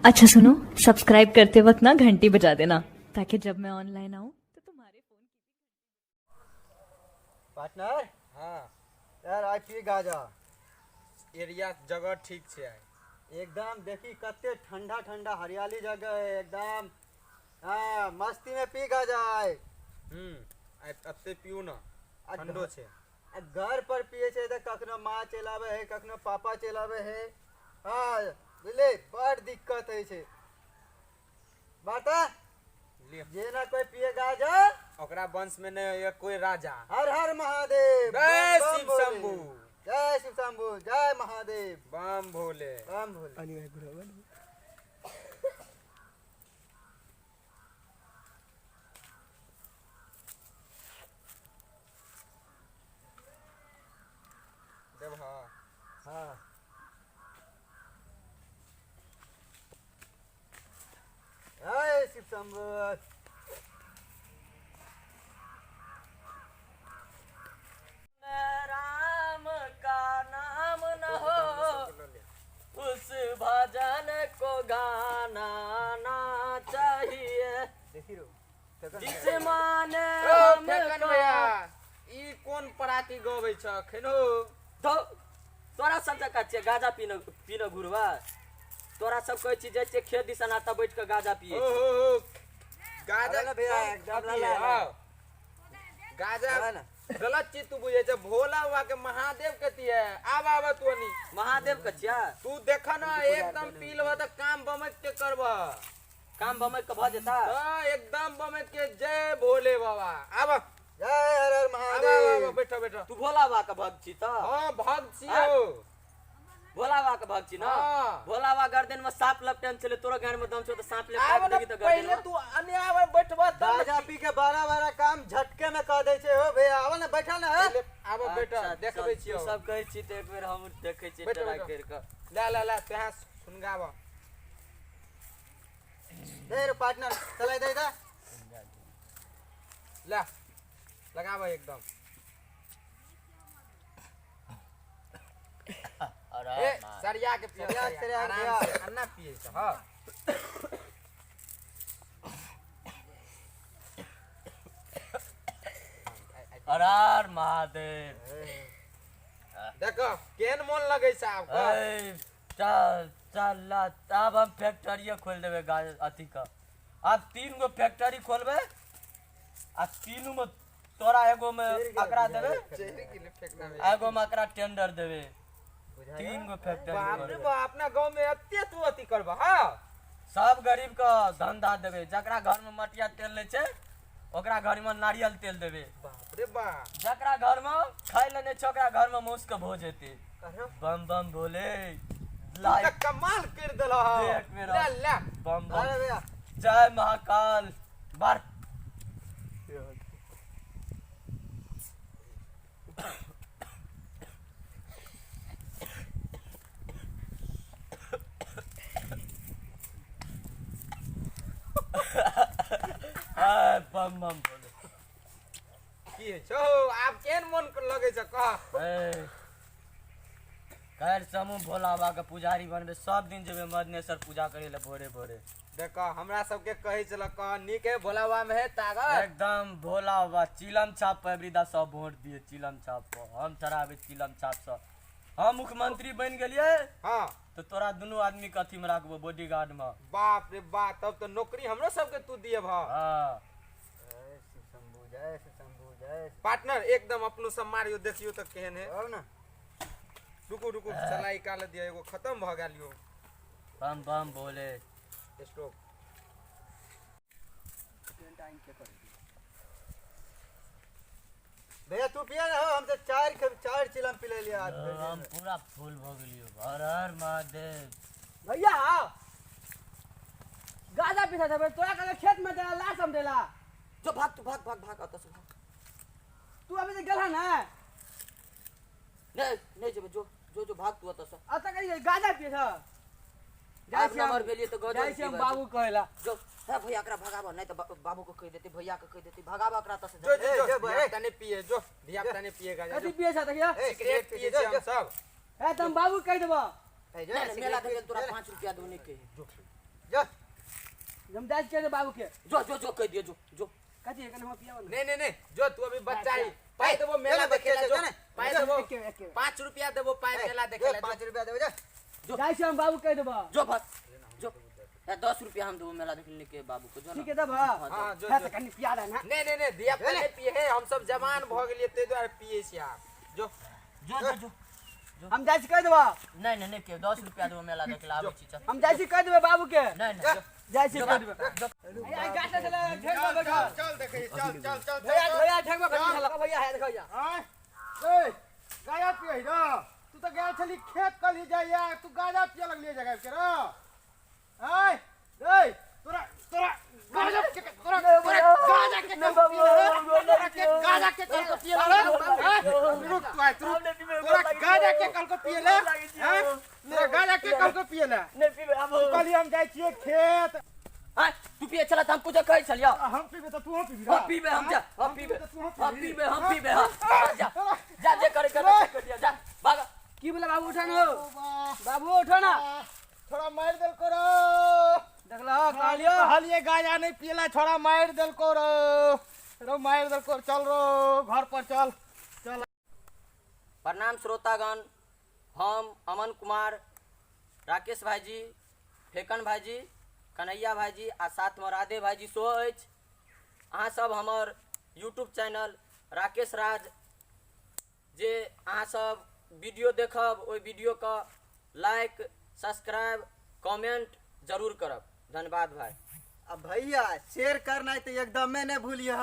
अच्छा सुनो, सब्सक्राइब करते वक्त ना घंटी बजा देना ताकि जब मैं ऑनलाइन आऊँ तो तुम्हारे फोन पार्टनर। हाँ। यार आइ पी गाजा। एरिया जगह ठीक छै आइ। एकदम देखी कते ठंडा ठंडा हरियाली जगह है एकदम। हाँ मस्ती में पी गाजा आइ। आइ एते पियू न, आ ठंडो छै। आ घर पर पिए छै तऽ कखनो माँ चलि आबै है, कखनो पापा चलि आबै है। हाँ बुझले, बड़ दिक्कत होइ छै। बाता लिअ। जे ना कोई पिए गाजा ओकरा वंश में नहीं होइए कोई राजा। हर हर महादेव। जय बम बम शिव भोले। शंभू। जय शिव शंभू, जय महादेव। बम भोले। बम भोले। देब हाँ। हाँ जय शिव शंभू। राम का नाम न हो उस भजन को गाना ना चाहिए, देखी रो जिस माने ओ फेकन हमको। भैया, ई कोन पराती गबै छ अखन हो? धौ, तोरा सब जकाँ छियै गाजा पीने पीने घुरबा। तोरा सब कहै छी जाइ छियै खेत दिसन आ तब बैठ के गाजा पिए। ओ हो हो, गाजा अरे ना भैया, एकदम अथी ला ला। है, गाजा ला ना। गलत चीज तू बुझै छ। भोला बाबा के महादेव के तिये आब आब तू अनी। महादेव के छियै। तू देख न, एकदम पी लेबह तऽ काम बमक के करबह। काम बमक के भऽ जेता। तऽ एकदम बमक के जय भोले बाबा। आब जय हर हर आब आब महादेव। बैठो बैठो। तू भोला बाबा के भक्त छी तऽ? हाँ भक्त छी आँ? हो। भोला बाबा के भक्त छी न? हाँ। भोला बाबा गर्दन में सांप लपटेन छलै, तोरो गान में दम छौ तऽ सांप आब लपटा न देगी तऽ पहिले गर्दन में। तू अन्य आब बैठबह तब न। गाजा पी के बारह बारह काम झटके में कह दै छै हो भैया। आबो ना बैठल ना। पहिले आब बैठ, अच्छा, देखबै चल, छियौ। तू सब कहै छी तऽ एक बेर हम देखै छियै बैठो, ट्राई बैठो। करि कऽ। ला ला ला, तेहाँ सुनगाब। दे रे पार्टनर, चলাই दे दा। ला लगाब एकदम। अरे ए सरिया के पियो। सरिया के, सरिया के आराम से अन्ना पिए छ। हाँ अरे महादेव। देखो केहन मोन लगै छै आब कह। ए, चल चल ला, आब हम फैक्ट्रिये खोलि देबै अथी के। आब 3 गो फैक्ट्री खोलबै आ तीनू में तोरा एगो में अकरा देबै, चेहरे के लिए फेंकना में। एगो में अकरा टेंडर देबै। 3 गो फैक्ट्री बाप रे खोलबै। बाप, अपना गांव में एते तू अथी करबह? हाँ सब गरीब के धंधा देबै। जकरा घर में मटिया तेल नहि छै ओकरा घर में नारियल तेल देबै। बाप रे बाप। जकरा घर में खाय ले नहि छै ओकरा घर में माउस के भोज हेतै। बम बम भोले। तू लाइक तऽ कमाल कर देलह। देख मेरा। ला ला। बम बम। अरे भैया। जय महाकाल। बार बम बम भोले। की होइ छौ आब केहन मोन लगै छ कह। ए, काल्हि समूह भोला बाबा के पुजारी बनबै, सब दिन जेबै मदनेश्वर पूजा करे ले भोरे भोरे। देख हमरा सबके कहै छल कह, नीक है भोला बाबा में है ताकत। एकदम भोला बाबा चिलम छाप पर एबरीदा सब वोट दिए चिलम छाप पर। हम चढ़ाबै चिलम छाप से। हम मुख्यमंत्री बनि गेलियै। हाँ। तो तोरा दुनू आदमी के अथी में राखबो बॉडीगार्ड में। बाप रे बाप, तब तो नौकरी हमरो सबके तू दिए भा। हाँ। जय शिव शंभू, जय शिव शंभू, जय शिव। पार्टनर एकदम अपनो सब मारियो, देखियो तऽ केहन है। आउ ना। रुकू रुकू, चलाई निकाल दिया, एगो खत्म भ गेल यो। बम बम भोले। स्टॉप। भैया तू पिया ना हो, हम तो चार चिलम पी ले लिया आज। हम पूरा फूल भ गेलियो। हर हर महादेव। भैया गाजा पीसा देबै तोरा कहले खेत में देला लाश हम देला। जो भाग तू, भाग भाग भाग अतऽ से भाग। तू अभी तक गेलह ना? नहीं नहीं जेबै, जो जो जो भाग तू अतऽ से। अतऽ कहियो गाजा पिए छ। जाइ आब छी हम, नंबर भेलियै तऽ गजब जाइ छी हम पीबै। बाबू कहेला। जो हे भैया एकरा भगाबऽ, नहीं तऽ बाबू के कहि देतै, भैया के कहि देतै, भगाबऽ एकरा अतऽ से। जो जो ए, जो, जो, धिया पुता नहीं पिए, जो धिया पुता नहीं पिए गाजा। कथी पिए छ देखिया? ए, सिगरेट पिए छी हम सब। ए त हम बाबू कहि देबऽ। ए, जो, नहीं, नहीं, मेला सिगरेट देख तोरा पी- 5 रुपया दो नहीं कही। जो। हम जाइ छियै रे बाबू के। जो जो जो कहि दियो जो जो। कथी है कने हम पियाबो ने। नहीं नहीं नहीं, जो तू अभी बच्चा ही पाई देबो मेला चल, देखे ला बच्चा, जो चल ने। पाई देबो। एके एके। 5 रुपया देबो पाई मेला देखे ला। 5 रुपया देबो जा। जाइ छियै हम बाबू कहि देबो। जो भाग जो। ए, 10 रुपया हम देबो मेला देखने के बाबू को जो ना। ठीक है तब। हां हां जो हां जो। त कनी पिया दे ना। नहीं नहीं नहीं, दिया पहले पिए है, हम सब जवान भ गेलिए ते दुआरे पिए छी आब। जो जो जो जो। हम जाइ छी कहि देबो। नहीं नहीं नहीं के 10 रुपया देबो मेला देखे ला आबै छी चल। हम जाइ छी कहि देबै बाबू के। नहीं नहीं जो। जाइ छी जो कहि देबै। जो। भैया गाछ चला ठेक में बैठल। चल देखै चल चल चल। भैया भैया ठेक में बैठल भैया है देखो भैया। आय ए गाजा पियै र तू तऽ गेल छली खेत कली जाइया तू गाजा पिए लगलियै जगह के र। आय ए तोरा तोरा गाजा के तोरा तोरा गाजा के कल पिए रे तोरा के गाजा के कल को पिए रे। रुक तू आय रुक तोरा गाजा के कल को पिए ले हैं तोरा गाजा के कल को पिए ले। नहीं पीबे आब। कहली हम जाइ छियै खेत। हां तू पिए चला त हम पूजा कहै छलियो। हम पीबे तऽ तूहो पीबी। हम पीबे हम जा हम पीबे हम पीबे हम पीबे। हां जा जा जे करे करे कर दिया जा भाग। की बोला बाबू उठा ना बाबू उठो ना। थोड़ा मारि देलको रो। देखला कहलियो कहलिए गाजा नहीं पियला छोड़ा मारि देलको रो रो मारि देलको। चल रो घर पर चल चल। प्रणाम श्रोतागण, हम अमन कुमार, राकेश भाईजी, फेकन भाईजी, कन्हैया भाईजी आ साथमे राधे भाईजी सेहो अछि। अहाँ सब हमर यूट्यूब चैनल राकेश राज जे अहाँ सब वीडियो देखब ओहि वीडियोके लाइक सब्सक्राइब कमेंट जरूर करब। धन्यवाद भाई। आ भैया शेयर करना तो एकदमे नहीं भूलिए।